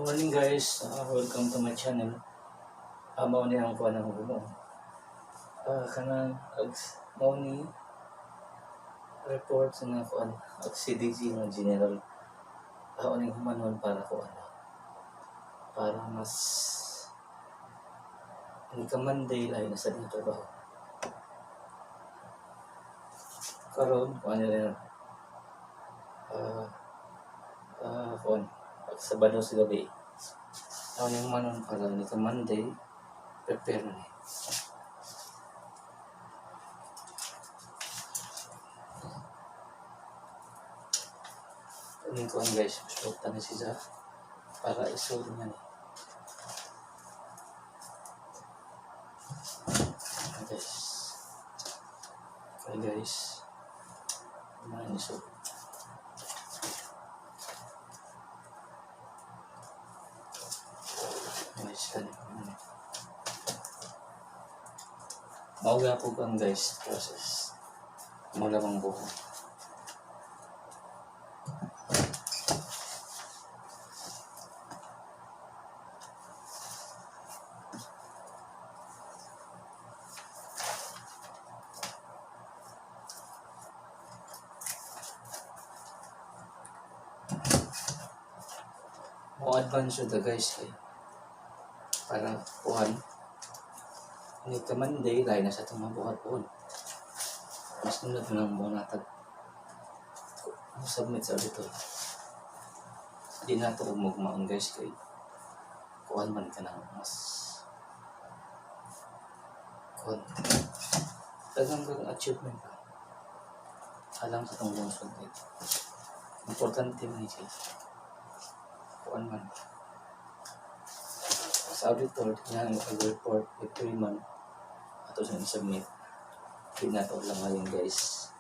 Morning guys, welcome to my channel. Mao ni ang kuan ang gumo. Kanang ag mao ni report sa nga kuan ag CDG nga general. Ning humanon para kuan para mas ni ka Monday lahi na sa dito trabaho. Karon kuan nila kuan pag Sabado sa gabi. Ning humanon para ni ka Monday prepare na ni. Ning kuan guys, suot na siya para isolve niya ni. Guys. Okay guys. Mga isolve. Guys, kani. Mao po kang guys process. Mo lamang buko. Mo advance yun guys kay para kuhan ni ka Monday lahi na sa itong mabuhat po. Mas nunod na lang mo natag submit sa auditor. Di na ito mugmaon guys kay kuhan man ka ng mas kuhan dagang kang achievement pa alam sa itong lungsod kay importante man siya kuhan man sa auditor kinahanglan mag-report every month ato sa i-submit. Di na ito lang ngayon guys,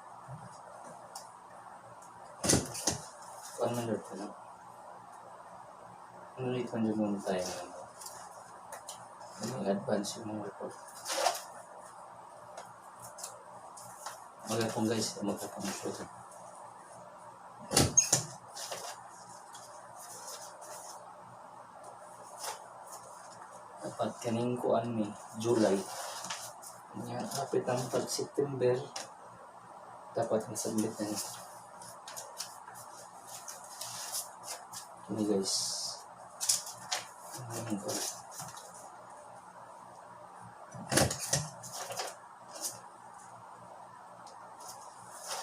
kuhan man lord ka lang. Ngunit man dyan muna tayo ng ano, advance yung mga report. Magapong guys, magapong shoot. Dapat kaning kuan ni July. Nya hapit ang pag September dapat na-submit na ni. Ini guys. Ano ko?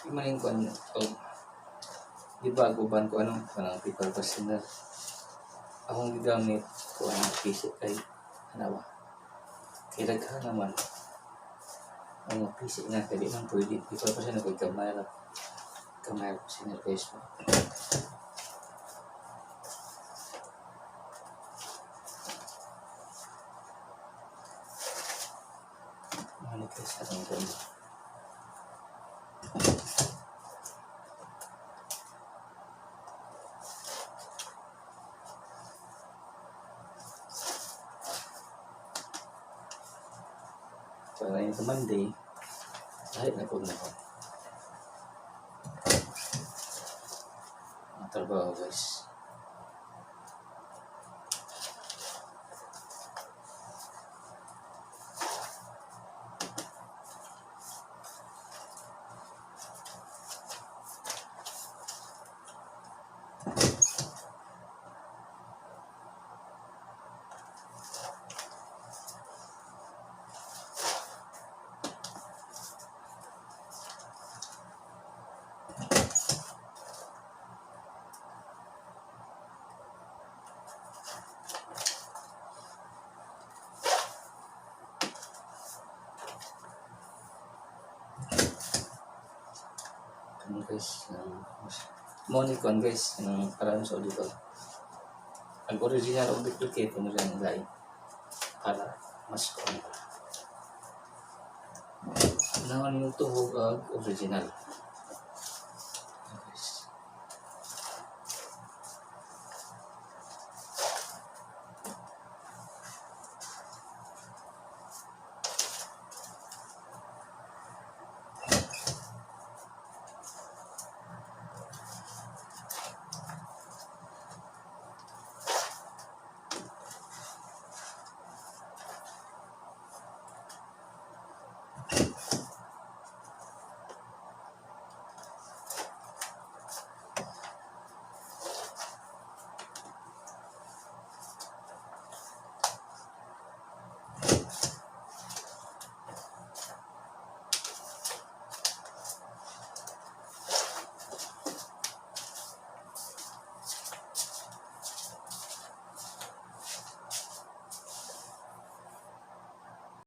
Imanin ko ano, oh, di ba guban ko ano, kanang paper questionnaire. Akong gigamit ko ang PC kay ano ba? Kay daghan naman. Ang PC na kay di man pwede paper questionnaire kay gamay ra. Gamay ra questionnaire guys. Ano guys, atong kuan. Para yung sa Monday, kahit na po na ako. Ang trabaho guys. Ano guys, mo ni kuan guys, ang para sa auditor. Ang original og duplicate mo lang lain para mas kuan. Naman yung tuhog ag original.